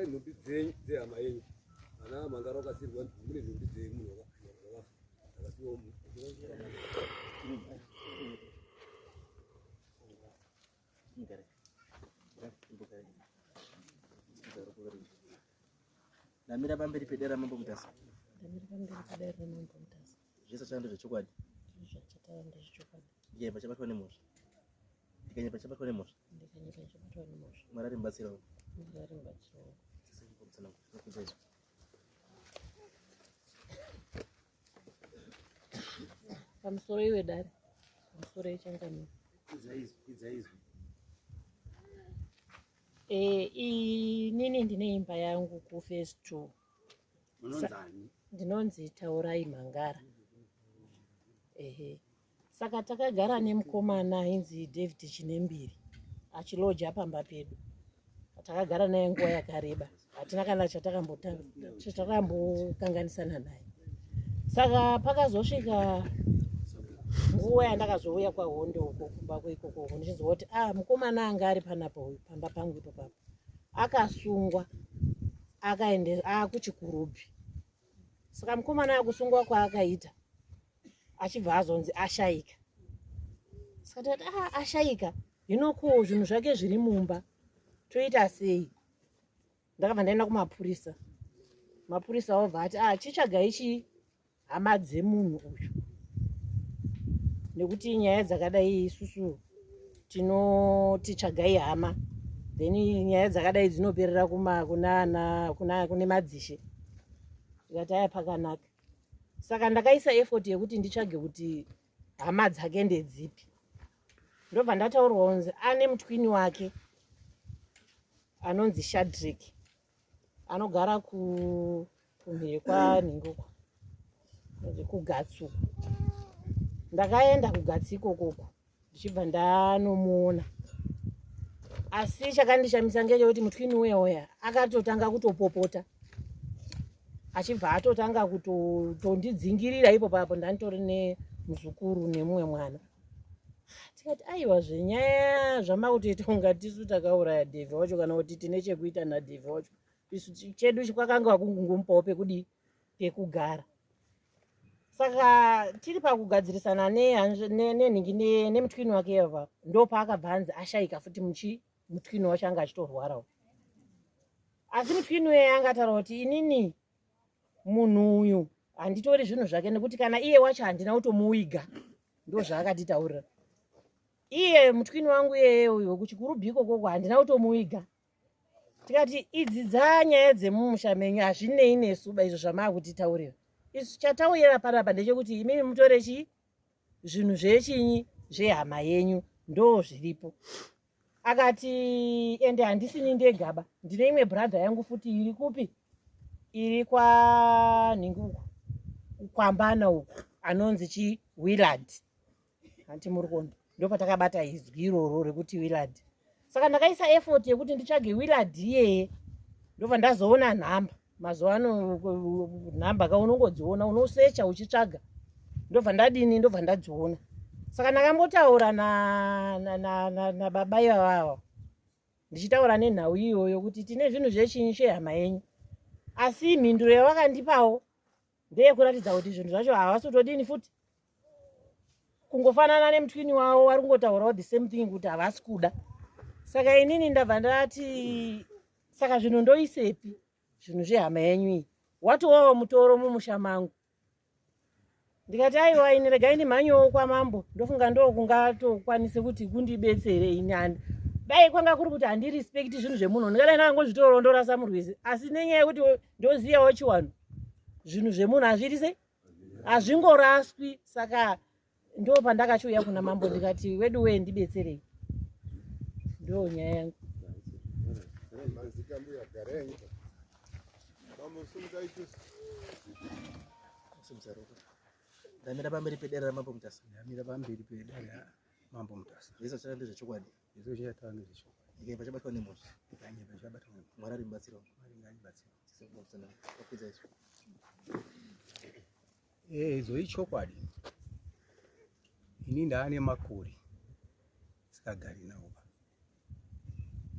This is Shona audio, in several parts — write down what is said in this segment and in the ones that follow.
Torai nhumbi dzenyu dzehama yenyu. Ana mangara wakasirwa mune nhumbi dzemunhu wakafa. Akasiwa Ndamira pamberi pedera mambo Mutasa. Ndamira pamberi pedera mambo Mutasa. Zvese changa ndezvechokwadi. Zvachataura ndezvechokwadi. Ndikanyeba chabatwa nemhosva. Ndikanyeba chabatwa nemhosva. Ndikanyeba chabatwa nemhosva. Mwari ari mubatsiri wangu. Mwari ari mubatsiri wangu. Pamusoro iwe dare. Pamusoro ichangamira. Eh, inini ndine imba yangu kuphase 2. Ndinonzi Taurai Mangara. Ehe. Saka takagara nemukomana ainzi David Chinembiri achiloja pamba pedu. Takagara naye nguva yakareba, hatina kana chatakambokanganisana naye. Saka pakazosvika nguva yandakazouya kwaHonde uko kumba kweikoko uko ndichinzwa kuti ah, mukomana anga ari panapa uyu pamba pangu ipo papo akasungwa akaende akuchikurubhi. Saka mukomana akusungwa kwaakaita achibva azonzi ashaika saka tikati ah, ashaika hino ko zvinhu zvake zviri mumba toita sei ndakabva ndaenda kumapurisa mapurisa obva ati ah, chitsvagai chii hama dzemunhu uyu nekuti nyaya dzakadai isusu tinoti tsvagai hama then nyaya dzakadai dzinoperera kune madzishe tikati aya pakanaka saka ndakaisa effort yekuti nditsvage kuti hama dzake ndedzipi ndobva ndataurwa kunzi ane mutwini wake anonzi shadrik anogara kumhiri kwanhingi uko kugatsi ndakaenda kugatsi ikokoko ndichibva ndanomuona asi chakandishamisa ngechekuti mutwini uya uya akatotanga kutopopota achibva atotanga kutondidzingirira ipo papo ndanditori nemuzukuru nemumwe mwana tikati aiwa zvenyaya zvamakutoita kunga tisu takauraya dhevhi wacho kana kuti tine chekuita nadhevhi wacho isu chedu kwakanga kungungomupawo pekudii pekugara saka tiri pakugadzirisana nenhingi nemutwini wake ava ndopaakabva anzi ashaika futi muchi mutwini wacho anga achitorwarawo asi mutwini uye anga ataura kuti inini munhu uyu handitori zvinhu zvake nekuti kana iye wacho handina kutomuwiga ndo zvaakatitaurira iye mutwini wangu iyeye uyu wekuchikurubhi ikokoko handina kutomuwiga tikati idzi dzanyaya dzemumusha menyu hazvinei nesu ba izvo zvamaakutitaurira isu chatauyira panapa ndechekuti imimi mutore chii zvinhu zvechinyi zvehama yenyu ndo zviripo akati ende handisini ndegaba ndine imwe brother yangu futi iri kupi iri kwanhingi uku kwambana uku anonzi chi willard hanti muri kuona ndopatakabata izwi iroro rekuti willard saka ndakaisa effort yekuti nditsvage willard iyeye ndobva ndazoona nhamba mazuva ano nhamba ka unongodziona unosecha uchitsvaga ndobva ndadini ndobva ndadziona saka ndakambotaura nababa ivavava ndichitaura nenhau iyoyo kuti tine zvinhu zvechinyi chehama yenyu asi mhinduro yavakandipawo ndeyekuratidza kuti zvinhu zvacho havasi kutodini futi kungofanana nemutwini wavo vari kungotaurawo the same thing kuti havasi kuda saka inini ndabva ndati saka zvinhu ndoisepi zvinhu zvehama yenyu iyi watowawo mutoro mumusha mangu ndikati aiwa ini regai ndimhanyewo kwamambo ndofunga ndokungatokwanise kuti kundibetsere ini handi dai kwanga kuri kuti handirespekti zvinhu zvemunhu ndingadai ndakangozvitoro ndorasa murwizi asi nenyaya yekuti ndoziyawo chiwanhu zvinhu zvemunhu hazviiti sei hazvingoraswi saka ndo pandakachiuya kuna mambo ndikati wedu wee ndibetserei ndo nyaya yangu Ndamira pamberi pedare ramambo Mutasa. Ndamira pamberi pedare ramambo Mutasa. Zvese zvachava ndezvechokwadi. Zvese zvachava ndezvechokwadi. Ndikaipa chabatwa nemhosva. Ndikaipa chabatwa nemhosva. Mwari ari mubatsiri wangu. Mwari ngaandibatsire. Wakwidza izvo. Eh, izvo ichokwadi. Ini ndaane makore sikagari nawo.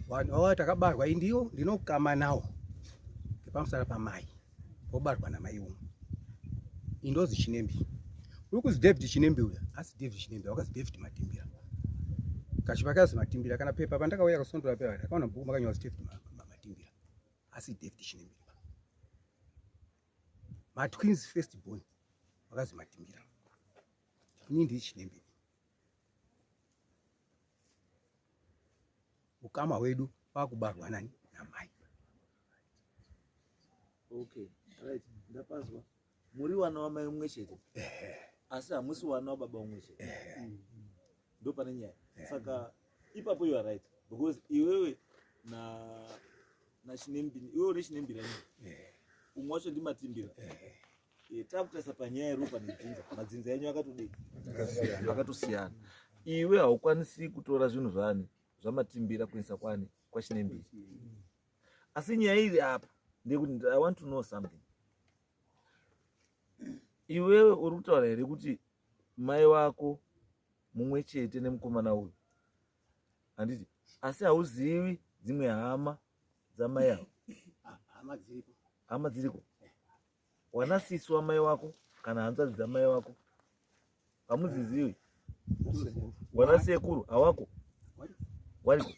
Vanhu ava takabarwa indiyo ndinokama nawo. Vepamusara pamai vobarwa namai umwe. Indozi Chinembi. Uri kuzi David Chinembi uya, asi David Chinembi wakazi David Matimbira. Kachipa kazi Matimbira kana pepa pandakauya kasondora pepa ndakaona bhuku makanyorwa David Matimbira. Asi David Chinembi. Matwins first born wakazi Matimbira. Ini ndiri Chinembi. Ukama hwedu kwakubarwa nani namai. Okay, right, ndapazwa. Muri wana wamai umwe chete. Asi hamusi wana wababa umwe chete. Ndo pane nyaya. Saka ipapo you are right because iwewe na na Chinembiri, iwewe une Chinembira ni. Umwe wacho ndimatimbira. Eh, takutarisa panyaya yeropa nedzinza, madzinza enyu akatodii? Akatosiyana. Iwe haukwanisi kutora zvinhu zvani zvamatimbira kuendesa kwani kwaChinembiri. Asi nyaya iri apa ndeyekuti I want to know something. Iwewe uri kutaura here kuti mai wako mumwe chete nemukomana uyu, handiti? Asi hauzivi dzimwe hama dzamai avo? Hama dziripo. Hama dziriko. Wana sisi wamai wako kana hanzvadzi dzamai wako hamudzizivi? Wana sekuru hawako? Wariko.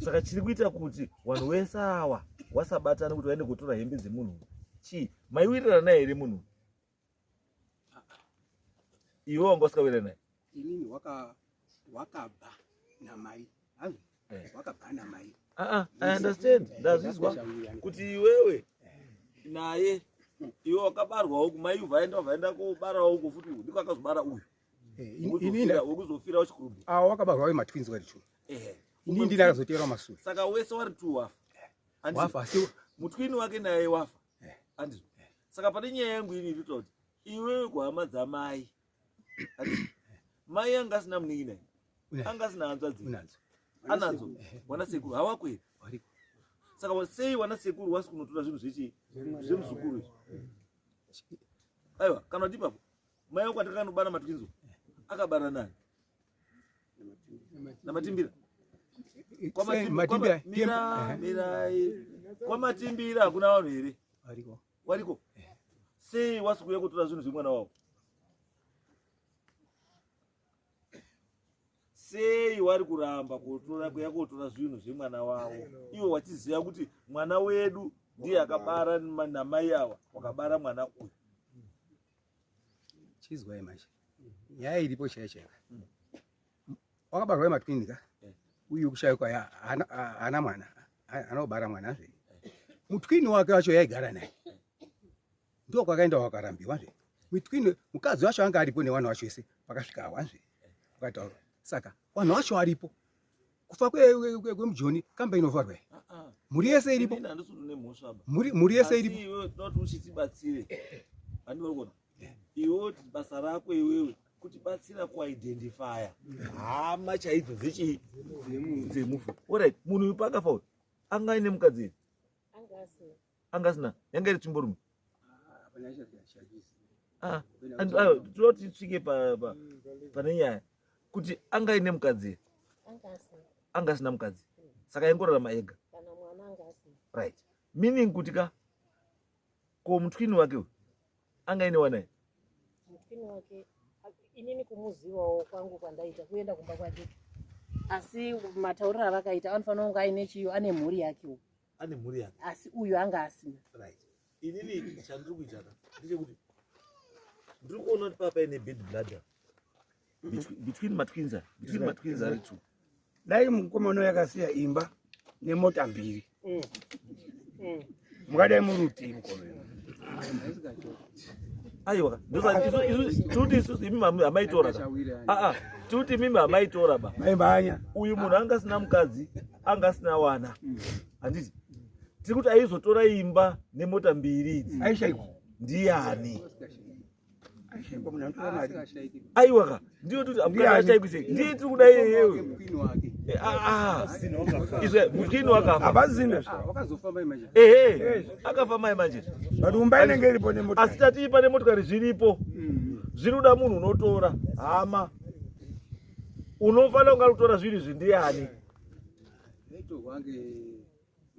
Saka chiri kuita kuti vanhu wese awa wasabatana kuti vaende kotora hembe dzemunhu chii? Maiwirirana naye here munhu? Iwe wanga usikawirirana naye? Inini wakabva namai. Hazvo? Wakabva namai. I understand. Ndazvizwa kuti iwewe naye iwe wakabarwawo kumai vaenda vaenda kobarawo uko futi ndiko akazobara uyu. Wekuzofira wechikurubi. Awo wakabarwa wematwins wari two. Inini ndini akazoteera masure. Saka wese wari two wafa. Wafa asi mutwini wake naye wafa. Andizvo. Saka pane nyaya yangu ini iri kuti iwewe kuhama dzamai. Mai anga asina munin'ina. Anga asina hanzvadzi. Unadzo. Anadzo. Wana sekuru hawako here? Wariko. Saka sei wana sekuru wasi kunotora zvinhu zvechi zvemuzukuru izvi? Aiwa, kana kuti ipapo mai wako atakanobara matwinzo akabara nani? Namatimbira. Matimbira. Mirai. Kwamatimbira hakuna vanhu here? Wariko. Wariko. Sei wasi kuuya kutora zvinhu zvemwana wavo? Sei wari kuramba kutora kuya kotora zvinhu zvemwana wavo ivo wachiziva kuti mwana wedu ndiye akabara namai ava wakabara mwana uyu? Chizwai manje nyaya iripo chaiyo chaiyo. Wakabarwa wematwini ka uyu kushaikwa haana mwana, anobara mwana zve mutwini wake wacho yaigara naye ndo kwakaenda wakarambiwa zve mutwini mukadzi wacho anga aripo nevanhu vacho vese pakasvika awazve ukataura. Saka vanhu vacho varipo kufa kwemujoni kamba inovharwa mhuri yese iripo, mhuri yese iripo. Iwe tinoti uchitibatsire handiona iwe kuti basa rako iwewe kutibatsira kuidentifya hama chaidzo dzechii dzemufu. Alright, munhu uyu paakafa uyu anga aine mukadzi here? Anga asina. Yanga iri tsvimborume. Tinoti tisvike pane nyaya kuti anga aine mukadzi here? Anga asina mukadzi. Saka aingorarama ega. Right. Meaning kuti ka ko mutwini wake uyu anga aine wana here? Mutwini wake inini kumuzivawo kwangu kwandaita kuenda kumba kwake, asi matauriro avakaita anofanira kunge aine chiyo, ane mhuri yakewo. Ane mhuri yake. Asi uyu anga asina. Right. Inini chandiri kuita ka ndechekuti ndiri kuona kuti papa ine bad blood between matwins, between matwins ari two. Dai mukomana uyu akasiya imba nemota mbiri. Mukadai muruti mukomana. Aiwa, tuti isusu imi hamaitora ka. Tuti imi hamaitora ba. Maimhanya. Uyu munhu anga asina mukadzi, anga asina wana. Handiti? Tiri kuti aizotora imba nemota mbiri idzi. Aishaikwa. Ndiani? Aishaikwa munhu anotora mari. Aiwa ka. Ndiyo tuti amukadzi sei. Ndiye tiri kuda iyeyo. Izwe mutwini wakafa. Havazina. Wakazofamba manje. Ehe. Akafa mai manje. But umba inenge iripo nemota. Asi tati pane motokari zviripo. Zviri kuda munhu unotora hama. Unofanira kunga kutora zvinhu izvi ndiani? Zaitorwa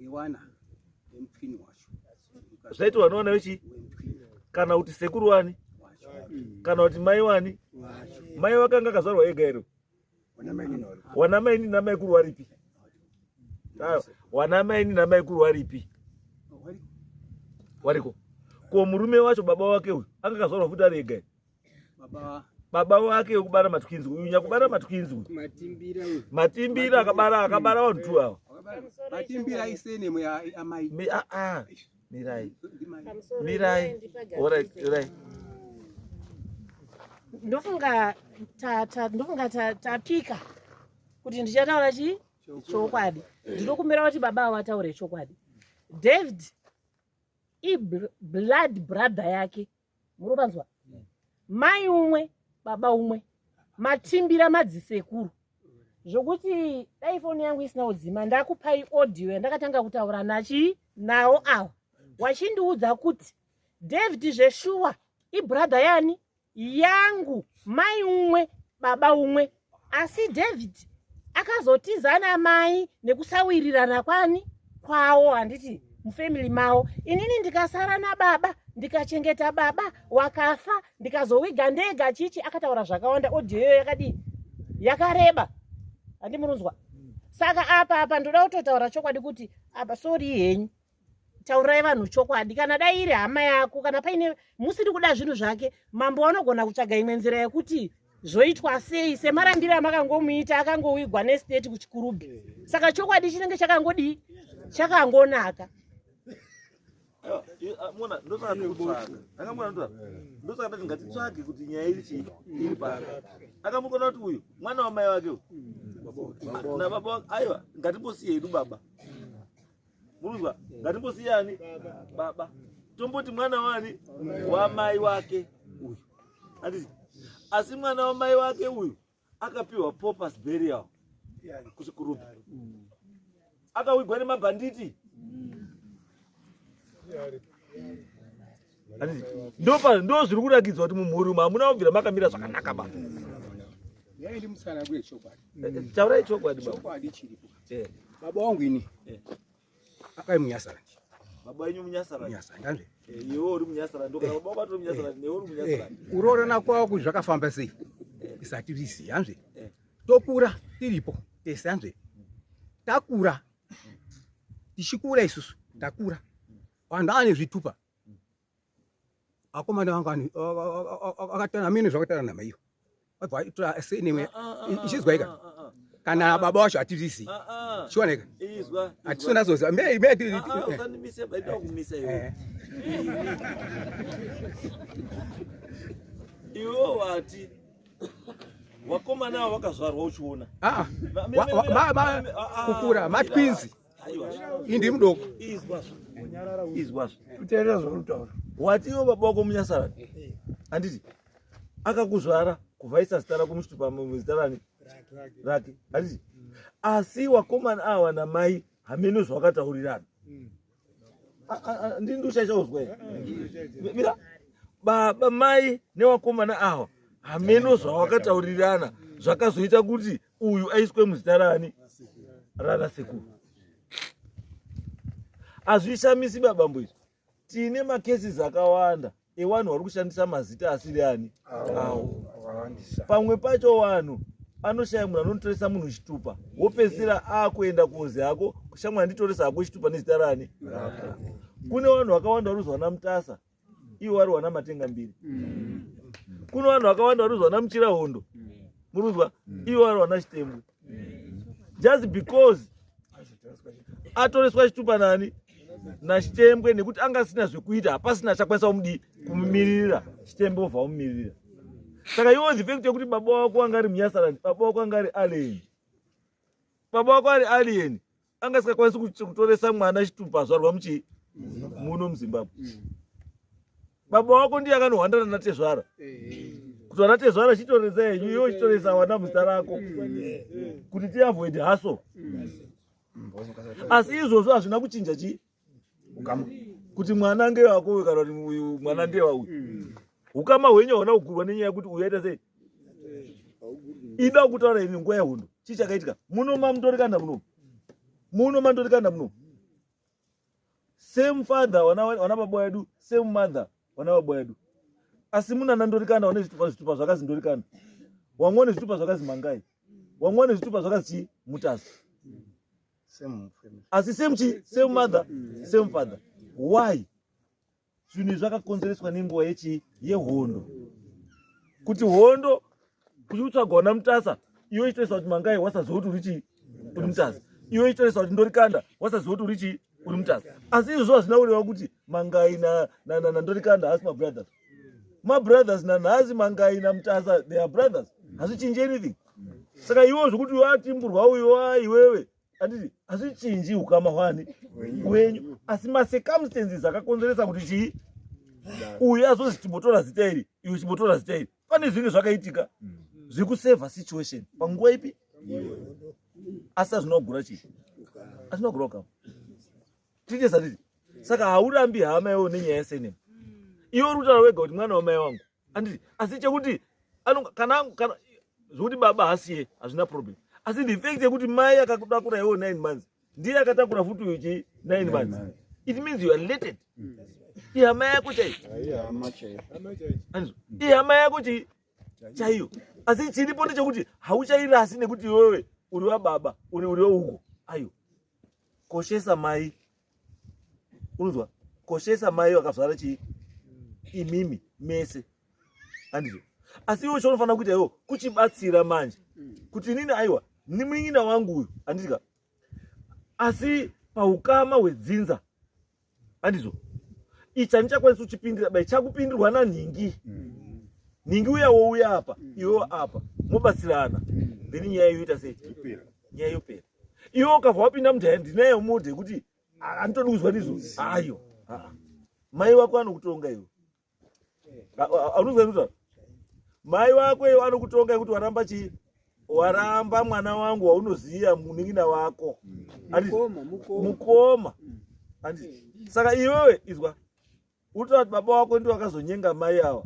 ngewana nemutwini wacho. Zvaitwa nevana vechi kana kuti sekuru wani kana kuti mai wani. Mai vakanga akazvarwa ega here? Wana maini namaikuru waripi? Wana maini namaikuru waripi? Wariko. Ko murume wacho baba wake uyu anga akazvarwa futi ari ega here? Baba wake wekubara matwinzi uyu, nyakubara matwinzi uyu, Matimbira uyu. Matimbira akabara vanhu two ava. Matimbira isenemo ya amai. Ah, ah. Mirai. Pamusoro, Mirai. ndipagadzire. Alright, alright. Ndofunga ndofunga tapika kuti ndichataura chii chokwadi. Ndinokumbira kuti baba avo vataure chokwadi. David iblood brother yake, muri kupanzwa? Mai umwe, baba umwe, Matimbira madzisekuru. Zvokuti dai foni yangu isina kudzima, ndakupai audio yandakatanga kutaura nachi nawo ava, wachindiudza kuti David zveshuwa ibrother yani yangu, mai umwe, baba umwe, asi David akazotiza namai nekusawirirana kwani kwawo, handiti, mufamily mavo. Inini ndikasara nababa, ndikachengeta baba, wakafa, ndikazowiga ndega chichi. Akataura zvakawanda, audio iyoyo yakadii, yakareba, handi murunzwa? Saka apa ndoda kutotaura chokwadi kuti apa, sorry henyu, taurai vanhu chokwadi. Kana dai iri hama yako, kana paine musiri kuda zvinhu zvake, mambo vanogona kutsvaga imwe nzira yekuti zvoitwa sei, semarambiro amakangomuita, akangowigwa nestate kuChikurubhi. Saka chokwadi chinenge chakangodii, chakangonaka. Mona, ndosaka tikutsvaga akamona ndoa, ndosaka tati ngatitsvage kuti nyaya iri chii, iri pari. Akamukona kuti uyu mwana wamai wake uyu nababa wake. Aiwa, ngatimbosiye hedu baba, muruzwa? Ngatimbosiyani baba, tomboti mwana wani, wamai wake uyu, handiti? Asi mwana wamai wake uyu akapiwa paupers burial kuChikurubi, akawigwa nemabhanditi. Handiti? Ndo zviri kurakidzwa kuti mumhuri umu hamuna kubvira makamira zvakanaka ba. Yai ndimusana kwe chokwadi. Taurai chokwadi, baba. Chokwadi chiripo. Eh. Baba wangu ini akai munyasarandi. Baba wenyu munyasarani? Munyasarandi anzve. Iwe uri munyasarani, ndokana baba wako atori munyasarani, newe uri munyasarani. Kuroorana kwavo kuti zvakafamba sei isati rizivi anzve. Eh. Tokura tiripo tese anzve. Takura tichikura isusu, takura vanhu ane zvitupa. Akomana vangu akatana mine zvakatana namaiyo, vabva vatora seneme ichizwa ika kana baba wacho hatizvizivi. Chioneka. Izwa. Hatisona me me. Usandimise, baida kumisa iwe. Iwe wati wakomana ava vakazvarwa uchiona. Ah, kukura matwins, indi mudoko. Izwazvo, izwazvo. Kuteerera zvauri. Wati iwe baba wako munyasarani, handiti? Akakuzvara kubvaisa zita rako muchitupa muzita rani, rake, handiti? Asi wakomana ava namai hameno zvawakataurirana. Ndini ndiushaisha kuzwa here? Mira, baba, mai newakomana ava hameno zvawakataurirana zvakazoita kuti uyu aiswe muzita rani, rana sekuru. Hazvishamisi, babambo, izvi. Tine macases akawanda evanhu vari kushandisa mazita asiri ani awo. Wakawandisa. Pamwe pacho vanhu anoshaya munhu anotoresa munhu chitupa, wopedzisira akuenda kunzi hako shamwari, nditoresa hako chitupa nezita rani. Kune vanhu vakawanda vari kuzwa naMutasa, ivo vari wana Matenga mbiri. Kune vanhu vakawanda vari kuzwa naMuchirahondo, murikuzwa, ivo vari wana Chitembwe, just because atoreswa chitupa nani, naChitembwe, nekuti anga asina zvekuita, hapasina achakwanisa kumudii, kumumiririra. Chitembwe obva amumiririra. Saka iwo the fact yekuti baba wako anga ari munyasarandi, baba wako anga ari alien, baba wako ari alien, anga asingakwanisi kutoresa mwana chitupa azvarwa muchii, muno muZimbabwe. Baba wako ndiye akanohwandana natezvara kuti vana tezvara chitoresa henyu, iwe chitoresa wana muzita rako kuti tiavoid hassle. Asi izvozvo hazvina kuchinja chii, kuti mwana ngewako uyu kana kuti uyu mwana ndewauyu. Ukama hwenyu hauna kugurwa nenyaya yekuti uyu aita sei. Ida kutaura ini nguva yehondo chii chakaitika muno, mamutorikanda muno, muno mandorikanda muno. Same father wana baba wedu, same mother wana baba wedu, asi muna nandorikanda wane zvitupa, zvitupa zvakazi ndorikanda, wamwe wane zvitupa zvakazi mangai, wamwe wane zvitupa zvakazi chii, Mutasa. Same family. Asi same chi, same mother, same father. Why? Zvinhu izvi zvakakonzereswa nenguva yechi yehondo, kuti hondo kuti kutsvaga wana Mutasa, iwe ichitarisa kuti mangai, wasaziva kuti uri chii, uri Mutasa. Iwe ichitarisa kuti ndorikanda, wasaziva kuti uri chii, uri Mutasa. Asi izvozvo hazvina kureva kuti mangai nandorikanda haasi mabrothers. Mabrothers nanhasi, mangai naMutasa, they are brothers, hazvichinji anything. Saka iwo zvokuti watimburwa uyo wa iwewe, handiti hazvichinji ukama hwani hwenyu, asi macircumstances akakonzeresa kuti chii, uyu azozi chimbotora zita iri, iwe chimbotora zita iri. Pane zvinhu zvakaitika zviri kusevha situation panguva ipi, asi hazvina kugura chii, hazvina kugura ukama. Tiite satiti. Saka haurambi hama iwewe nenyaya yesurname. Iwe uri kutaura wega kuti mwana wamai wangu, handiti? Asi chekuti kana zvokuti baba hasiye, hazvina problem, asi the fact yekuti mai akatakura iwewe 9 months, ndiye akatakura futi uyu chi 9 months, it means you are related. Ihama yako chaiyo. Andizvo? Ihama yako chi chaiyo. Asi chiripo ndechekuti hauchairasi nekuti iwewe uri wababa, uri weuko. Ayo, koshesa mai, unonzwa? Koshesa mai vakazvara chii, imimi mese, handizvo? Asi iwe chaunofanira kuita iwo kuchibatsira manje kuti inini, aiwa, ni munin'ina wangu uyu, handitika? Asi paukama hwedzinza, handizvo, ichi handichakwanisi kuchipindira bai, chakupindirwa nanhingi. Nhingi uya wouya apa, iwewo apa, mobatsirana, then nyaya yoita sei? Nyaya yopera. Iwe ukabva wapinda mudhaya, ndinayo modhe yekuti handitodi kuzwa ndizvo. Ayo, mai wako anokutonga iwe. Unozwa ndikutaura? Mai wako iwe anokutonga yekuti waramba chii, waramba mwana wangu waunoziya, munin'ina wako. Handiti? Mukoma, mukoma. Mukoma, handiti? Saka iwewe izwa, utoda kuti baba wako ndiwo akazonyenga mai ava,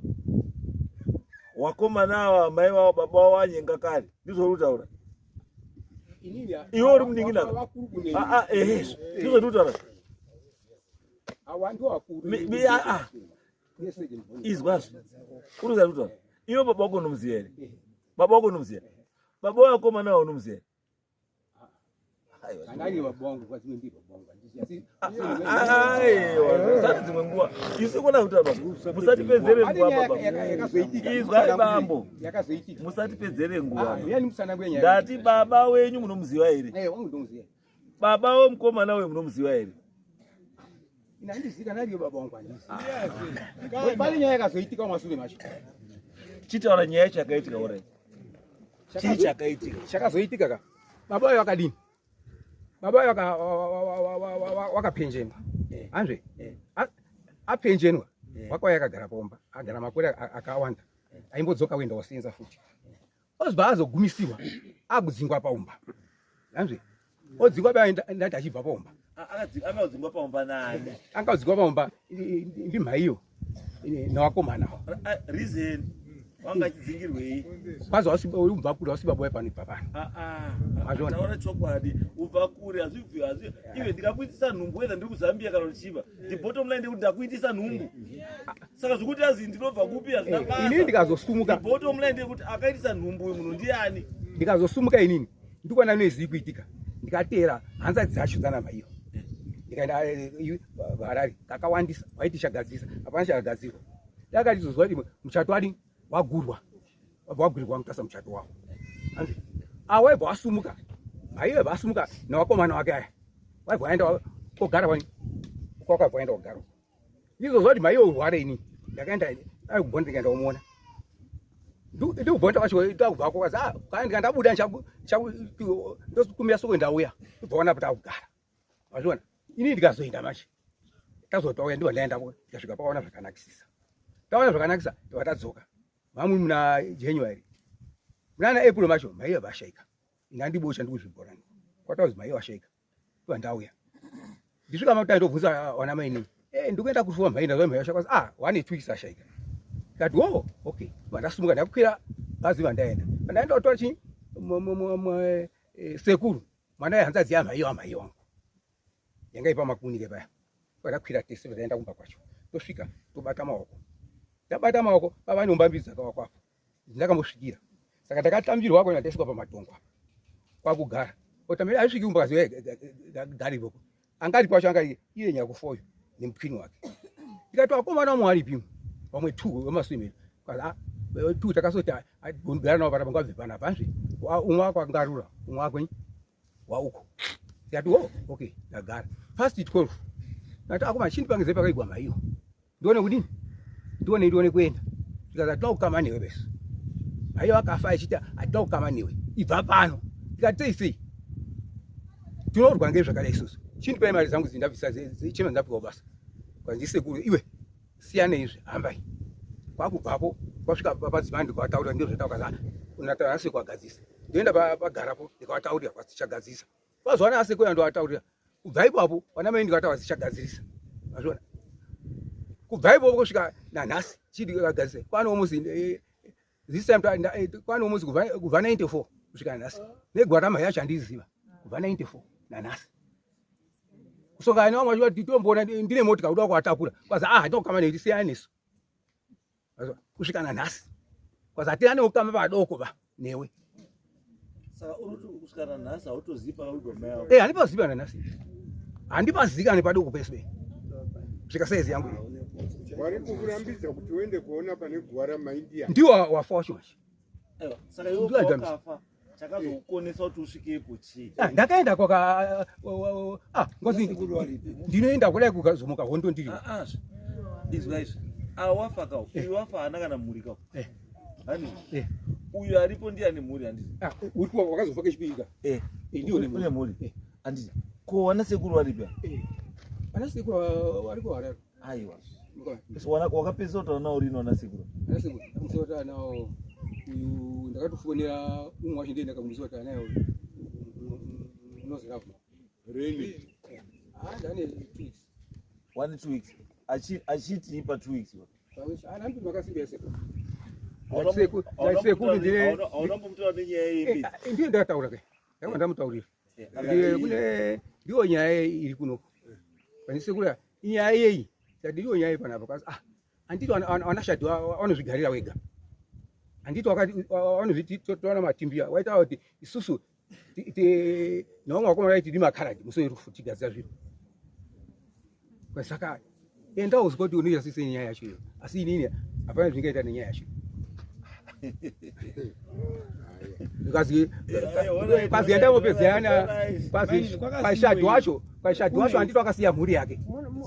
wakomana ava, mai vavo baba wavo anyenga kare. Ndizvo uri kutaura iwe uri munin'ina? Vakuru kune. Ah, ah, ehe, ndizvo ndiri kutaura. Awa ndo vakuru. Ah, ah. Izwazvo uri kutaura iwe, baba wako unomuziva here? Baba wako unomuziva? Baba wakomana ava unomuziva here? Aiwa. Andani baba wangu kwazimwe ndi baba wangu handisi, asi Aiwa, musati dzimwe nguva isu kona kuti baba, musatipedzere Pane nguva. nyaya Baba, yakazoitika. Izwai bambo. Yakazoitika. Musatipedzere nguva. Ah, uyani musanangure nyaya. Ndati baba wenyu munomuziva here? Eh, wangu ndomuziva. Baba wemukomana uyu munomuziva here? Ina handizivi kana ariyo baba wangu, handisi. Pane nyaya yakazoitika mumashure macho. Chitaura nyaya chakaitika. Orai, chii chakaitika? Chakazoitika ka, baba vayo vakadini, baba vayo wakapenjenwa, hanzve? Apenjenwa, wakauya akagara pomba, agara makore akawanda, aimbodzoka kuenda wasenza futi, ozobva azogumisirwa akudzingwa paumba, hanzve? Odzingwa baba, ndati achibva paumba. Akadzingwa paumba nani? Angadzingwa paumba ndimhaiyo nawakomana. Reason wanga achidzingirwei? Kwanzi ubva kure, wasi baba pano, ibva pano. Mazviona? Taura chokwadi, ubva kure hazvibvi hazvi. Iwe ndikakuitisa nhumbu, whether ndiri kuZambia kana kuchiva, the bottom line ndekuti ndakuitisa nhumbu. Saka zvikuti azi ndinobva kupi hazvina basa. Inini ndikazosumuka, The bottom line ndekuti akaitisa nhumbu uyu munhu ndiani? Ndikazosumuka inini, ndikuona nezviri kuitika, ndikateera hanzadzi dzacho dzana maiyo, ndikaenda Harare kakawandisa, waiti chagadzirisa, hapana chakagadzirwa. Ndakatizozwa kuti muchato wadi wagurwa, wabva wagurirwa Mutasa muchato wavo. Awaibva wasumuka, maiyo vasumuka newakomana wake aya, waibva waenda kogara wani kwakabva waenda kogara. Ndizozwa kuti maiyo urware, ini ndakaenda aikubonda, ndikaenda kumuona, ndikubonda kwacho takubva kwazi, ah, kana ndikandabuda ndokumira soko, ndauya kubvaona patakugara. Mazviona? Ini ndikazoenda manje, tazotauya, ndibva ndaendako, ndikasvika paona zvakanakisisa, taona zvakanakisa, tobva tadzoka mamwe muna January, munana April macho maiva vashaika. Inandibosha ndikuzvibhorani kwatauzi maiva vashaika, ndibva ndauya, ndisvika makuta, ndobvunza wana mainini, eh, ndikuenda kufuwa mhai, ndazwa mhai vashaika. Ah, wane 2 weeks ashaika. Ndikati, oh, okay. Ndasumuka, ndakwira bhazi, vandaenda, vandaenda kutora chi sekuru mwana yehanzadzi yamhai wamhai wangu yanga ipa makunike paya. Takakwira tese taenda kumba kwacho. Tosvika tobata maoko. Tabata maoko pava neumba mbiri dzakavakwa apo. Ndakambosvikira. Saka ndakatambirwa kona ndaisvika pamatongo apa. Kwakugara. Otambira aisviki kumba kazi gari ikoko. Angari pacho anga iye nyakufoyo nemupini wake. Ndikati vakomana vamwe varipi? Vamwe two vemaswimiro. Kazi ah two takasoti gara navo panapa ngabve panapa hanzvi. Umwe wako angarura, umwe wako wauko. Ndikati oh okay ndagara. Past 12. Ndati akoma chindipangidze pakaigwa maiyo. Ndione kudini? Ndione ndione kuenda. Ndikati hatina kukama newe bese. Maiyo akafa achiti hatina kukama newe. Ibva pano. Ndikati sei sei? Tinorwa ngezvakadai isusu. Chindipai mari dzangu dzindabvisa chema ndapiwa basa. Kwanzi sekuru iwe siyana izvi hambai. Kwakubvapo kwasvika padzimai ndikavataurira ndizvo zvataura unataura nasi kwagadzisa. Ndoenda pagarapo ndikavataurira kwasichagadzisa. Pazuva nasi kuya ndovataurira. Kubva ipapo vana mai ndikataura sichagadzirisa. Mazviona? Kubva ipapo kusvika nanhasi chidi kagadzirisa. Kwano almost this time kwano almost kubva 94 kusvika nanhasi. Negwarama yacho handiziva. Kubva 94 nanhasi. Kusongana nevamwe vacho vati tomboona ndine motika kuda kuvatakura. Kwazi ah ndokama nekuti siyana nesu. Kusvika nanhasi. Kwazi hatina neukama padoko ba newe. Saka uri kuti kusvika nanhasi hautozivi pakawigwa mai ako. Eh handipazivi nanhasi. Handipazikani padoko pese. Kusvika size yangu iyi. Wari kukurambidza kuti uende kuona pane guva ramaindia. Ndiwo wafa wacho manje. Aiwa, saka iwe wakafa chakazokukonesa kuti usvikepo chii? Ah, ndakaenda kwaka ah ngozi ndinoenda kudai kukazomuka hondo ndiri. Ah, ah. Izwa izvi. Ah, wafa ka. Uyu wafa haana kana mhuri ka. Eh. Hani? Eh. Uyu aripo ndiye ane mhuri handiti? Ah, uri kwa wakazofa kechipiri ka. Eh. Ndiyo une mhuri. Handiti. Ko wana sekuru varipi? Eh. Ana sekuru vari kuHarare. Aiwa. So wakapedzisa kutaura nawo rini wana sekuru? Ana sekuru ndakamusiya kutaura nawo uyu ndakatofonera umwe wacho ndiye ndakamusiya kutaura naye uyu. Unozi Love. Rini. Ah, ndane 2 weeks. 1 2 weeks. Achiti pa 2 weeks. Ana mtu makasimbia sekuru. Hauna kumbotaura nenyaya yembidzi. Ndiyo ndakataura ke. Ndakanga ndamutaurira. Kune ndiyo nyaya iri kunoko. Pane sekuru inyaya yeyi. Tati ndiyo nyaya panapa kazi ah anditi anashati vanozvigarira wega. Anditi wakati vanozviti toona matimbia waita kuti isusu nevamwe vakomana vaiti ndimakaradi musi werufu tigadzira zviro. Saka enda uzwe kuti unoita sei nenyaya yacho iyo. Asi inini hapana zvingaita nenyaya yacho. Because kwazi enda mopedzerana kwazi kwashadhi wacho kwashadhi wacho anditi wakasiya mhuri yake.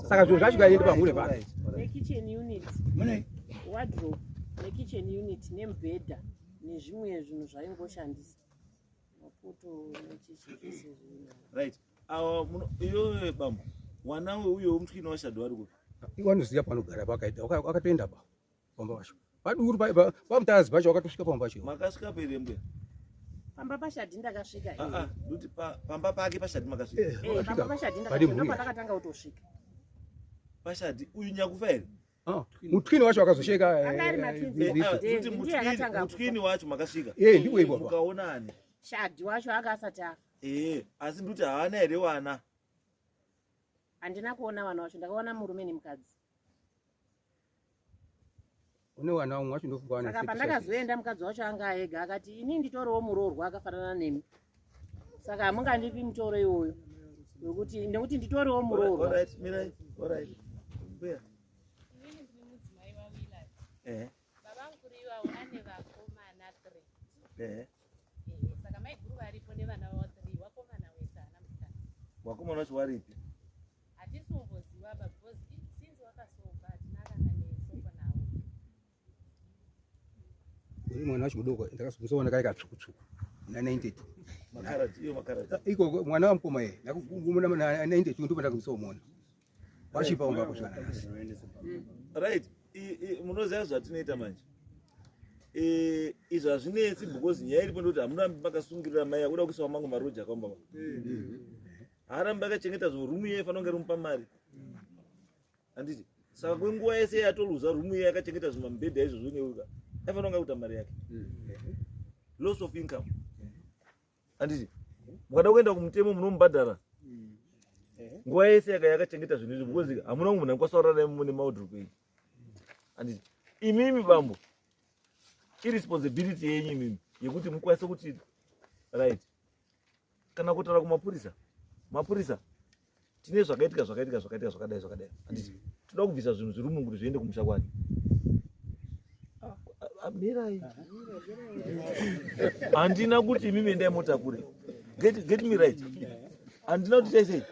Saka zviro zvacho kaende pamhuri pake. Nekitchen unit. Wardrobe nekitchen unit nemubhedha nezvimwe zvinhu zvaingoshandisa. Mapoto nechichi zvese zvino. Right. Awa iyoyo bambo. Wana uyo wemutwini washadhi wari kupi? Wanoziva panogara pakaita wakatoenda pa pamba pacho. Paduru pamutazi pacho wakatosvika pamba pacho. Makasvika pere mbuya? Pamba pashadhi ndakasvika. Ah ah, nduti pamba pake pashadhi makasvika. Eh, pamba pashadhi ndakasvika ndopandakatanga kutosvika. Pashadhi uyu nyakufa here? Ah, mutwini wacho wakazosheka. Anga ari matwins. Ndiye akatanga. Mutwini wacho makasvika. Eh, ndipo ipapo. Mukaonani? Shadhi wacho anga asati afa. Eh, asi nduti haana here wana? Handina kuona vana wacho, ndakaona murume nemukadzi. Une wana umwe wacho ndofunga wana. Saka pandakazoenda mukadzi wacho anga ega akati ini nditoriwo muroorwa akafanana nemi. Saka hamungandipi mutoro iwoyo. Wekuti nekuti nditoriwo muroorwa. All right, mirai. All right. Mbuya. Inini ndini mudzimai waWillard. Eh. Baba mukuru ivavo ane vakomana 3. Eh. Saka maiguru varipo nevana vavo 3, wakomana wese haana musikana. Wakomana wacho waripi? Hatisi kumboziva ba because since wakasofa hatina kana nesoko nawo. Uri mwana wacho mudoko ndakazomuona kai katsvuku-tsvuku na 92. Makarati, iyo makarati. Iko mwana wamukoma iye ndakugumuna na 92 ndipo ndakamusomuona. Wachipa umba kusvika nanhasi. Right. Munoziva zvatinoita manje. Izvi hazvinetsi because nyaya iripo ndekuti hamurambi makasungirira mai akuda kuisa mangu maroja akaomba. Haarambi akachengeta zvo rumu iye ifanira kunge rimupa mari. Handiti? Saka kwenguva yese yatoluza rumu iye akachengeta zvimamubhedha izvozvo neuka. Aifanira kunge akuita mari yake. Loss of income. Handiti? Mukada kuenda kumutemo munomubhadhara. Nguva yese yaka yakachengeta zvinhu izvi because hamuna munhu anokwanisa kurara naye mune maodrop enyu. Handiti imimi bambo, iresponsibility yenyu imimi yekuti mukwanise kuti right kana kutaura kumapurisa, mapurisa tine zvakaitika zvakaitika zvakaitika zvakadai zvakadai, handiti toda kubvisa zvinhu zviri umu kuti zviende kumusha kwake. Ah, mirai, handina kuti imimi endai motakure. Get me right, handina kuti chai sei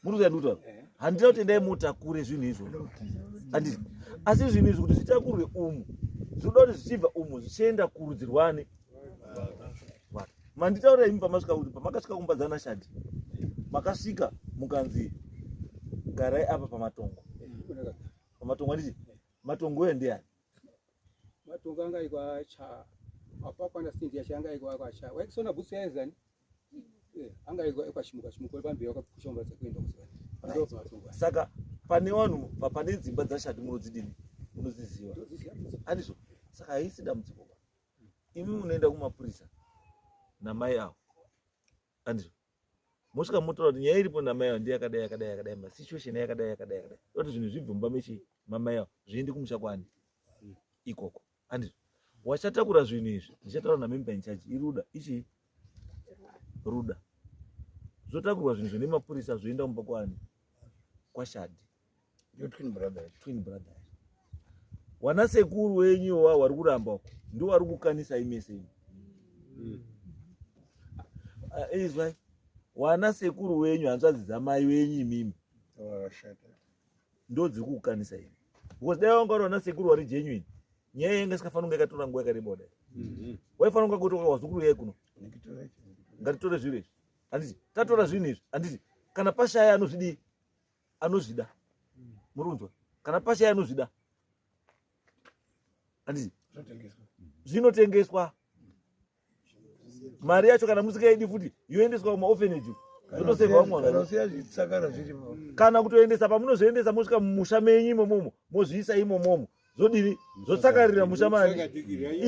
muri kuya ndikutaura, handina kuti endai motakure zvinhu izvo, handiti? Asi zvinhu izvi kuti zvitakurwe umu zvinoda kuti zvichibva umu zvichienda kurudzi rwani. Manditaurira imi pamasvika kuti pamakasvika kumba dzana Shadi, makasvika mukanzi garai apa pamatongo, pamatongo, handiti? Matongo uyo ndeyani? Matongo anga aikwa cha apa kwana sindi yacho anga aikwa kwa cha waisona bhutsu yaizani. Anga aikwa kwa chimuka chimuka pamberi wakakushomba dzekuenda kusana. Ndo matongo. Saka pane vanhu pane dzimba dzaShadi munodzidini, munodziziva, handizvo? Saka haisi dambudziko ba. Imi munoenda kumapurisa namai avo, handizvo? Mosvika motaura kuti nyaya iripo namai avo ndiyakadai yakadai yakadai, masituation yakadai yakadai yakadai, kuti zvinhu zvibve mumba mechi mamai avo zviende kumusha kwani ikoko, handizvo? Wachatakura zvinhu izvi ndichataura namember in charge, iruda ichi ruda, zvotakurwa zvinhu zvine mapurisa zvoenda kumba kwani, kwaShadi. Your twin brother. Twin brother. Wana sekuru wenyu wa wari kuramba uko ndo wari kukanisa imese imi. Ah, izwai, wana sekuru wenyu, hanzvadzi dzamai wenyu imimi Wakashata. ndo dziri kukukanisa imi, because dai wanga uri wana sekuru wari genuine, nyaya yanga isikafanira kunge yakatora nguva yakareba kudai. Waifanira kunge kutoka wazukuru yai kuno, ngatitore zviro izvi, handiti? Tatora zvinhu izvi, handiti? Kana pashaya anozvidii, anozvida, muri kunzwa? Kana pashaya anozvida, handiti? Zvinotengeswa, mari yacho kana musikaidi futi yoendeswa kumaorphanage, zvotosevha vamwe vanhu. Kana zvitsakara zviripo. Kana kutoendesa pamunozviendesa, mosvika mumusha menyu imomomo, mozviisa imomomo, zvodini, zvotsakarira musha mani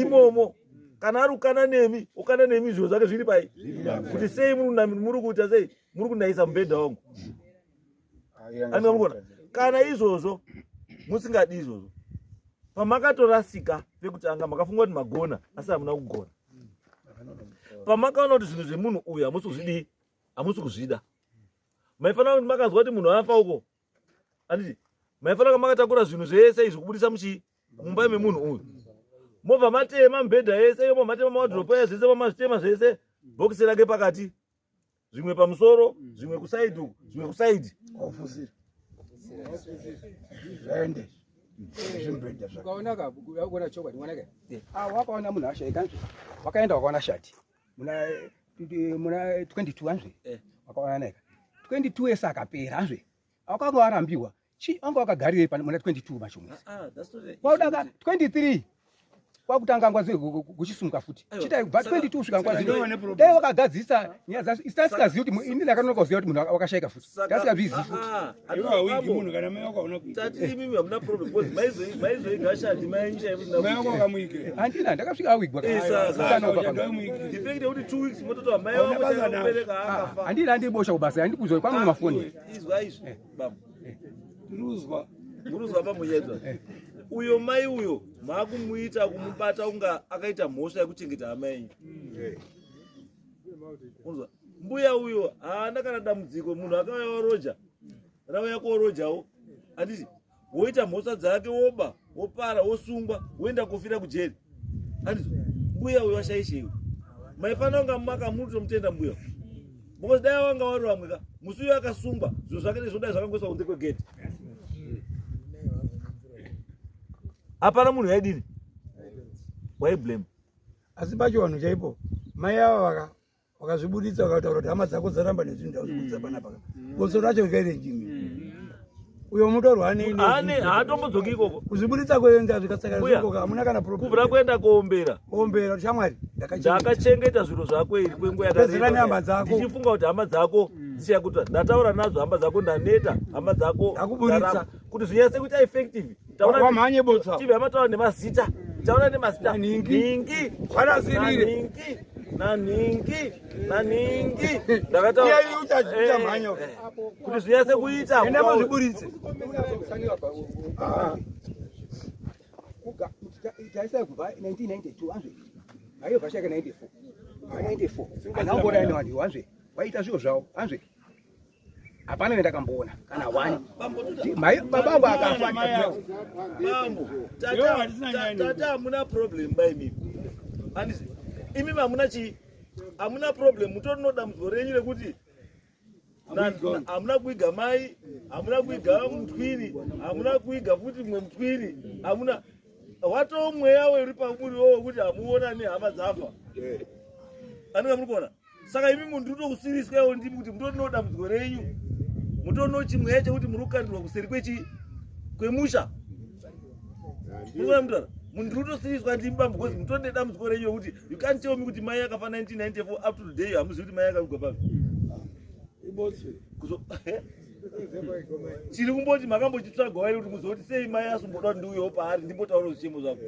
imomo. Kana ari kukana nemi, ukana nemi, zviro zvake zviri pai kuti sei muri kuita sei, muri kunayisa mubhedha wangu, andingamukona. Kana izvozvo musingadi izvozvo, pamakatorasika pekutanga makafunga kuti magona, asi hamuna kugona. Pamakaona kuti zvinhu zvemunhu uyu hamusi kuzvidii, hamusi kuzvida, maifanira kuti makanzwa kuti munhu afa uko, handiti? Maifanira kunge makatakura zvinhu zvese izvi kubudisa muchii mumba memunhu uyu, mobva matema mubhedha yese iyo, matema mawadhiropo aya zvese, mamazvitema zvese, bhokisi rake pakati, zvimwe pamusoro, zvimwe kusaidi uku, zvimwe kusaidi. Ofusira. Zvaende. Zvimbedha zvake. Ukaona ka ukaona chokwadi mwanaka. Ah, wakaona munhu ashaika nzve. Wakaenda wakaona shati. Muna 22 anzve. Wakaona naika. 22 yese akapera anzve. Akanga arambiwa. Chi anga wakagarirei pana muna 22 macho mwezi. Ah, that's not a Kwauda ka 23 kwakutanga ngwazi kuchisumuka futi. Aiwa, Chitai kubva 22 kusvika ngwazi. Saka- Ndiwe problem. Dai wakagadzirisa nyaya dzacho. Isasikazivi kuti ini ndakanonoka kuziva kuti munhu wakashaika futi. Tasingazvizivi futi. Ah, ah, Iwe hawigi bambo, munhu kana mai wako hauna kuita. Tati imimi hamuna problem because maizoiga shadi mai chaivo. Mai wako wakamuike. Handina, ndakasvika awigwa. Eh, saka. Saka pano. The fact yekuti 2 weeks mototoa mai Hauna wako basa chaivo nazvo. kubereka akafa. Handina, handibosha kubasa, handikuzwa kwamwe mafoni. Izwa izvi bambo. Tiruzwa. Muruzwa pamunyedzwa. Uyo mai uyo maakumuita kumubata kunga akaita mhosva yekuchengeta hama yenyu. Unzwa? Mbuya uyo haana kana dambudziko, munhu akauya waroja. Rauya korojawo. Handiti woita mhosva dzake, woba, wopara, wosungwa, woenda kofira kujeri. Handiti mbuya uyo ashaishewe. Maifanira kunga makamutomutenda mbuya. Because dai wanga wari vamwe ka, musi uyo akasungwa, zviro zvake nezvodai zvakangoiswa kunze kwegate. Hapana munhu yaidini? Waiblame. Asi pacho vanhu chaipo mai ava vakazvibuditsa vakataura kuti hama dzako dzaramba nezvinhu ndazvibuditsa panapa. Goso racho rikaite njimi. Uyo mutorwa ane Ane haatombodzoki ikoko. Kuzvibuditsa kuenda zvikatsaka Mbuya, zvikoko hamuna kana problem. Kubvira kuenda kuombera. Kuombera kuti shamwari ndakachengeta. Ndakachengeta zviro zvako iri kwenguva Pedzera nehama dzako. Ndichifunga kuti hama dzako dzichakuta. Ndataura nadzo hama dzako, ndaneta hama dzako. Ndakuburitsa. ndaramba. Kuti zvinyatse kuita effective. Taona Wamhanye botsa. Tibve amataura nemazita. Taura nemazita. Nhingi. Nhingi. Kwarasirire. Nhingi. Nanhingi nanhingi ndakataura uchamhanya kuti zvinyatse kuita. Enda muzviburitse. Taisai kubva 1992 anzve aiyo bvashaka 94 94 anambona ine vanhu anzve waita zviro zvavo anzve hapana vendakamboona kana one baba angu akafa. Bambo, tata, hamuna problem ba imimi. Handisi imimi hamuna chii, hamuna problem. Mutorino dambudziko renyu rekuti hamuna kuiga mai, hamuna kuiga mutwini, hamuna kuiga futi mumwe mutwini, hamuna watoo mweya weri pamuriwo wekuti hamuona nehama dzafa. Anenge muri kuona. Saka imi munhu ndiri kutokusiriswa ndimi kuti mutorino dambudziko renyu, mutorino chimweya chekuti muri kukandirwa kuseri kwechi kwemusha. Munoona mutaura munhu ndiri kutosiriswa ndimi bambo, because mutori nedambudziko renyu rekuti you can't tell me kuti mai akafa 1994, up to today hamuzivi kuti mai akavigwa papi. Chiri kumboti makambochitsvaga wairi kuti muzoti sei mai asomboda kuti ndiuyewo paari ndimbotaura zvichemo zvako.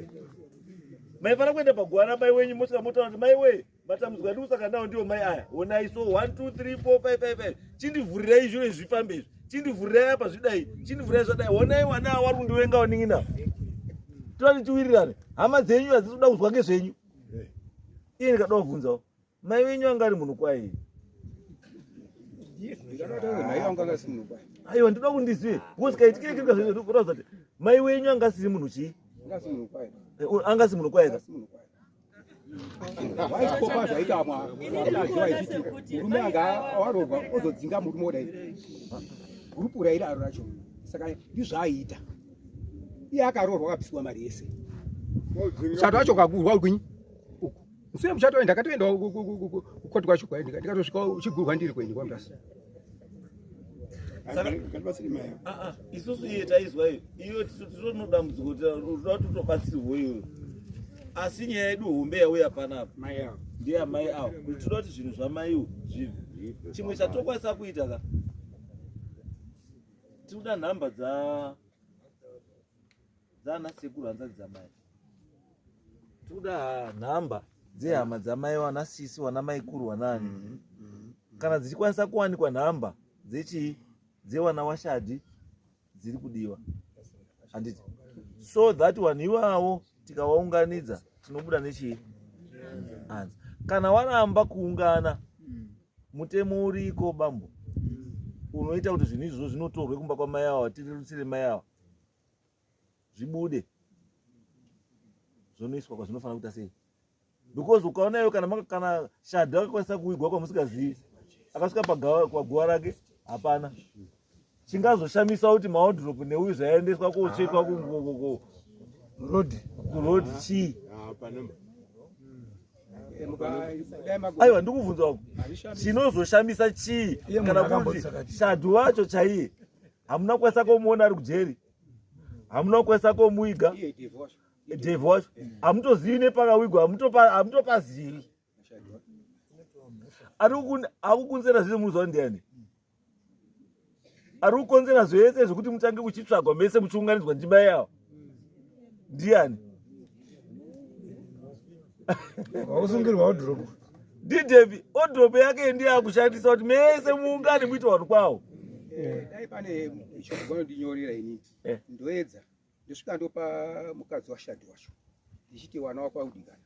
Maifana kuenda paguva ramai wenyu, mosvika motaura kuti mai wee, matambudziko andiri kusangana nawo ndiwo mai aya, onai. So 1 2 3 4 5 5 5, chindivhurirai zviro izvi zvifambe izvi, chindivhurirai apa zvidai, chindivhurirai zvadai. Onai wana awa vari kundivenga wanin'ina. Toda tiwirirane. Hama dzenyu hadzisi kuda kuzwa ngezvenyu. Iye ndikada kubvunzawo, mai wenyu anga ari munhu kwai? Mai vangu anga asiri munhu kwaye. Aiwa, ndoda kundizive because kaitikire kiri kuratidza kuti mai wenyu anga asiri munhu chii? Anga asiri munhu kwaye. Anga asi munhu kwaye ka? Asiri munhu kwaye. Waikopa zvaita mukadzi waichiti murume anga waroorwa ozodzinga murume wodai gurupu rairaro racho. Saka ndizvaaiita. Iye akaroorwa akapiswa mari yese, muchato wacho ukagurwa kwinyi uku. Musure muchato ndakatoenda kukoti kwacho kwaye, ndikatosvika uchigurwa ndiri kwenyu kwaMutasa. Ah, ah, isusu iye taizwa iyo iyo titorino dambudziko, toda kuti tobatsirwo iyoyo. Asi nyaya yedu hombe yauya panapa ndeyamai avo, kuti toda kuti zvinhu zvamaiwo zvibve. Chimwe chatokwanisa kuita ka, tinoda nhamba dzaana sekuru, hanzadzi dzamai. Tinoda nhamba dzehama dzamai, wana sisi, wana maikuru, wanani, kana dzichikwanisa kuwanikwa. Nhamba dzechii, dzewana washadhi dziri kudiwa, handiti? So that vanhu ivavo tikawaunganidza tinobuda nechii anza. Kana waramba kuungana, mutemo uriko bambo unoita kuti zvinhu izvozvo zvinotorwe kumba kwamai ava, tirerutsire mai ava, zvibude zvonoiswa kwazvinofanira kuita sei. Because ukaona iwe kana kana shadhi akakwanisa kuwigwa kwamusingazivi, akasvika paguva rake hapana chingazoshamisa kuti mawardrobe neuyu zvaendeswa kotsvetwa road. Kuroad chii? Aiwa, ndikubvunza wako, chinozoshamisa chii? Iye munhu Kana kuti akambotsakati. shadhi wacho chaiye hamuna kukwanisa komuona ari kujeri, hamuna kukwanisa komuiga. Iye Dave wacho. Dave wacho hamutozivi nepakawigwa, hamutopazivi. Ari kukonzera zvese muzuva ndiani? Ari kukonzera zvese zvekuti mutange kuchitsvagwa mese muchiunganidzwa ndimai avo ndiani? Wakusungirwa wardrobe. NdiDavi. Wardrobe yake ndiye akushandisa kuti mese muungane muite vanhu kwawo. Dai pane shoko vanondinyorera inini, ndoedza ndosvika ndopa mukadzi washadhi wacho ndichiti wana wako audikana.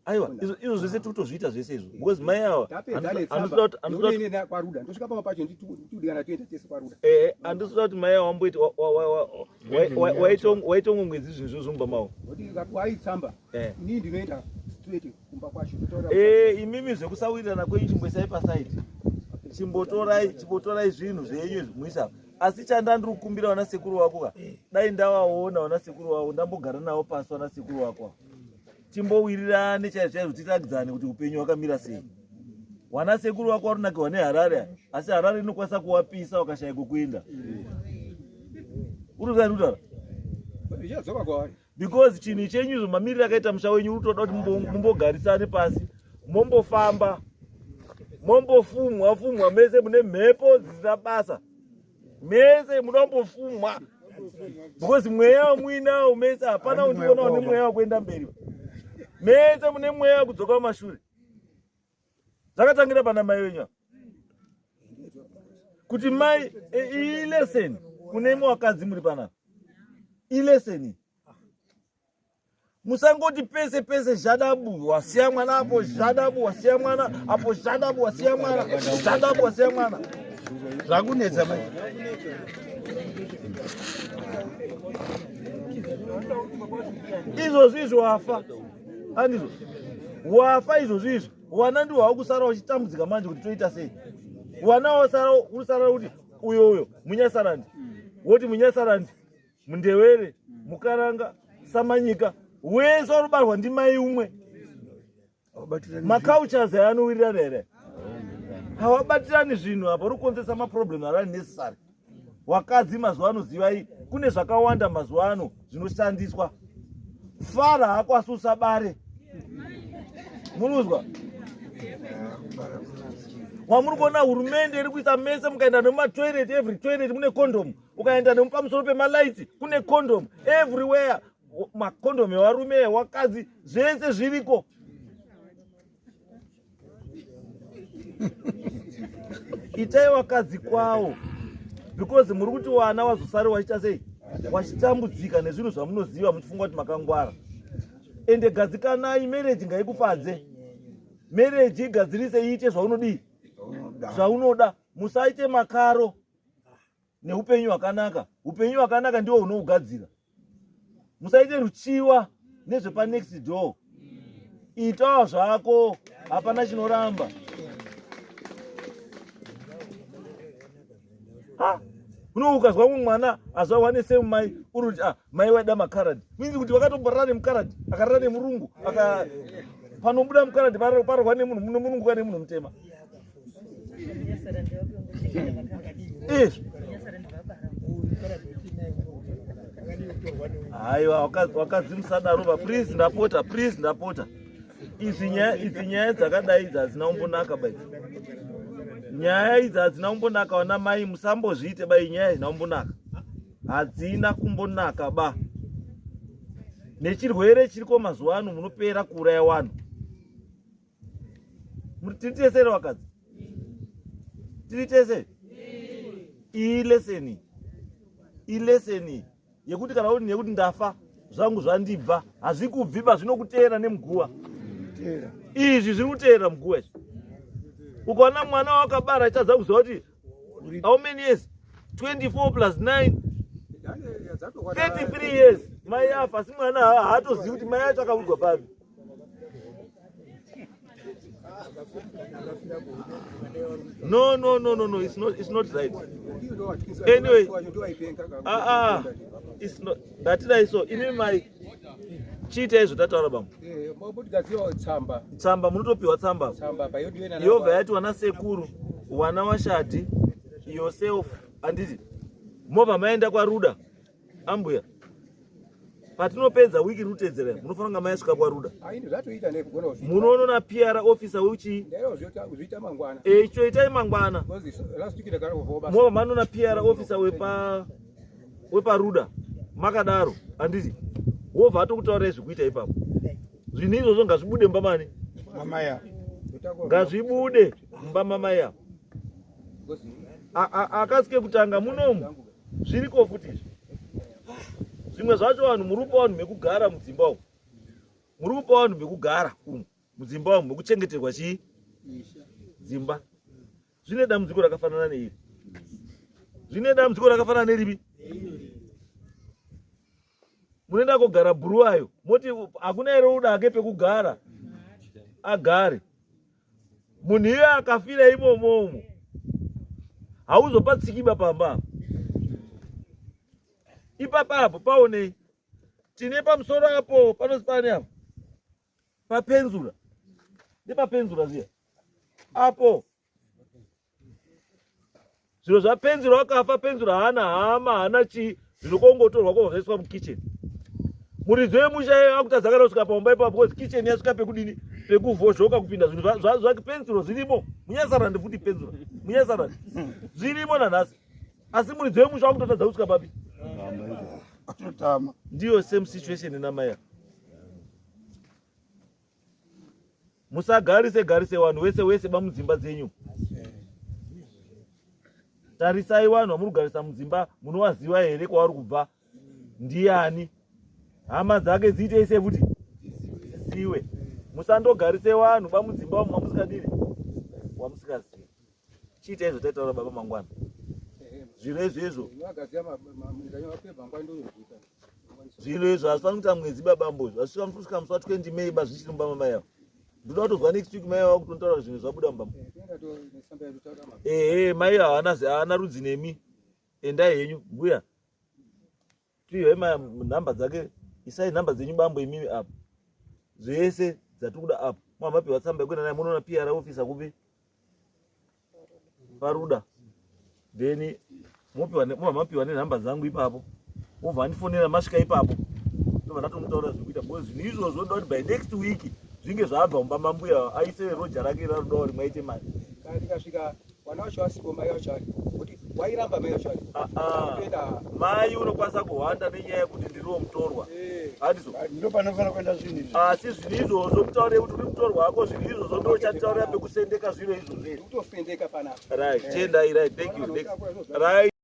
Aiwa, izvo zvese tiri kutozviita zvese izvo because mai ava Tapedza handisi kuda netsamba kuti kwaRuda, ndosvika pamwe pacho nditiudikana, toenda tese kwaRuda. Handisi kuda kuti mai ava wamboiti waitongomwedzi zvinhu izvozvo mumba mavo. Nokuti ikapiwa aitsamba, inini ndinoenda straight kumba kwacho ndotaura. Imimi zvekusawirirana kwenyu chimboisai paside, chimbotorai zvinhu zvenyu izvi muisa. Asi chanda ndiri kukumbira vana sekuru wako ka, dai ndavaona vana sekuru wako, ndambogara navo pasi vana sekuru wako ava. Timbowirirane chaizvo chaizvo, tirakidzane kuti upenyu hwakamira sei. Wana sekuru wako warunakirwa neHarare, asi Harare inokwanisa kuwapisa wakashaya kwekuenda. Uri kutaura? Ndichadzoka kwavari. Because chinhu chenyu izvo, mamiriro akaita musha wenyu, uri kutoda kuti mumbogarisane pasi, mombofamba, mombofumwa fumwa mese. Mune mhepo dzisina basa mese, muda kumbofumwa because mweya wamuinawo mese hapana. Undiona une mweya wekuenda mberi, mese mune mweya wekudzoka kumashure. Zvakatangira pana mai wenyu apa. Kuti mai iyi lesson kune imwe wakadzi muri panapa. Ilesson. Musangoti pese pese zvadabu wasiya mwana apo zvadabu wasiya mwana apo zvadabu wasiya mwana zvadabu wasiya mwana. Zvakunetsa manje. Izvozvi izvo wafa. Andizvo. Wafa izvozvi izvo. Wana ndiwo wakusara uchitambudzika manje kuti toita sei. Wana wasara usara kuti uyo uyo munyasarandi. Woti munyasarandi mundewere mukaranga samanyika wese warubarwa ndimai umwe. Macultures aya anowirirana here? Hawabatirani zvinhu apa uri kukonzeresa maproblem ari unnecessary. Wakadzi mazuva ano zivai kune zvakawanda mazuva ano zvinoshandiswa. Fara hako asi usabare. Munozwa? Wamuri kuona hurumende iri kuisa mese mukaenda nemumatoilet, every toilet mune condom. Ukaenda nemupamusoro pemalights kune condom everywhere. Macondom evarume ewakadzi zvese zviriko. Itai wakadzi kwawo because muri kuti wana wazosare wachiita sei wachitambudzika nezvinhu zvamunoziva muchifunga kuti makangwara. Ende gadzikanai, marriage ngaikufadze, marriage igadzirise iite zvaunodii zvaunoda. Musaite makaro neupenyu hwakanaka. Upenyu hwakanaka ndiwo hunougadzira. Musaite ruchiwa nezvepa next door. Itawo zvako, hapana chinoramba. Ha, uno ukazwa mumwe mwana azvarwa nesame mai uri kuti ah, mai waida makaradi means kuti vakatomborara nemukaradi akarara nemurungu aka panobuda mukaradi pararwa nemunhu murungu kana nemunhu mutema. Izvi haiwa wakadzi musadaro ba please ndapota please ndapota. Idzi nyaya dzakadai idzi hadzina kumbonaka ba idzi. Nyaya idzi hadzina kumbonaka vana mai musambozviite ba nyaya hadzina kumbonaka. Hadzina kumbonaka ba. Nechirwere chiriko mazuva ano munopera kuuraya vanhu. Tiri tese here vakadzi? Tiri tese? Iyi lesson. Iyi lesson yekuti kana uri nekuti ndafa zvangu zvandibva hazvikubvi ba zvinokuteera nemuguva. Izvi zviri kuteera muguva izvi. Ukaona mwana wakabara achitadza kuziva kuti how many years? 24 plus 9 33 years mai afa asi mwana haatozivi kuti mai acho akavigwa papi. No, no, no, no, no, it's not, it's not right. Anyway, it's not. Ndatidai so, imi mai chiitai izvo tataura bambo. Tsamba. Tsamba munotopiwa tsamba. Yobva yati wana sekuru, wana washadi, yourself, anditi. Mobva maenda kwaRuda. Ambuya. Patinopedza wiki rutedzera munofanira kunga maisvika kwaRuda. Munoona PR officer weuchii? Icho itai mangwana. Mobva manoona PR officer wepaRuda makadaro handiti wobva atokutaurirai zvekuita ipapo. Zvinhu izvozvo ngazvibude mumba mani? Ngazvibude mumba mamai avo. Akasi kekutanga munomu zviriko futi izvi. Zvimwe zvacho vanhu muri kupa vanhu mekugara mudzimba umu. Muri kupa vanhu mekugara umu mudzimba umu mekuchengeterwa chii? Dzimba. Zvine dambudziko rakafanana neiri. Zvine dambudziko rakafanana neripi? Munoenda kogara bhuruwayo moti hakuna here udake pekugara agare. Munhu iye akafira imomo umo hauzopatsikiba pamba ipapa apo paonei tine pamusoro apo panozi pane apo papenzura ndepapenzura zviya apo zviro zvapenzura wakafa penzura haana hama haana chii zvinokongotorwa kobva zvaiswa mukitchen. Muridzi wemusha iye akutadza kana kusvika paumba ipapo because kitchen yasvika pekudini pekuvhozhoka kupinda zvinhu zvapenzura zvirimo munyasarandi futi penzura munyasarandi zvirimo nanhasi asi muridzi wemusha akutotadza kusvika papi ndiyo same situation namai. Musagarise garise vanhu wese wese bamudzimba dzenyu. Tarisai vanhu vamuri kugarisa mudzimba, munovaziva here kwavari kubva? Ndiani? Hama dzake dziitei sei futi? Dziziwe. Musandogarise vanhu bamudzimba umu mamusikadini? Wamusikazivi. Chiitai zvataitaura baba mangwana. Zviro izvezvo. Zviro izvo hazvifaniri kuita mwedzi babambo izvo. Hazvisvika kusvika musi wa 20 May ba zvichiri mumba mamai avo. Ndoda kutozwa next week mai avo kutontaura zvinhu zvabuda mumba. Ehe mai haana haana rudzi nemi. Endai henyu mbuya. Pihwai nhamba dzake, isai nhamba dzenyu bambo imimi apo. Zvese dzatikuda apo. Mwa mapiwa tsamba yekuenda naye munoona PR officer kupi? Paruda. Then mopiwa mwa mapiwa nenhamba dzangu ipapo. Mobva andifonera masvika ipapo. Ndobva ndatomutaura zvekuita because zvinhu izvozvo ndoda kuti by next week zvinge zvabva mumba mambuya aise roja rake rarudawo rimwe aite mari. Kana tikasvika Wana wacho asipo mai wacho ari kuti wairamba mai wacho ari. Ah, ah. Mai unokwanisa kuhwanda nenyaya yekuti ndiriwo mutorwa. Eh. Handizo. Ndo panofanira kuenda zvinhu izvi. Asi zvinhu izvozvo mutaure kuti uri mutorwa wako zvinhu izvozvo ndo uchatitaurira pekusendeka zviro izvozvo. Kutofendeka panapa. Right. Tendai right. Thank you. Next. Right.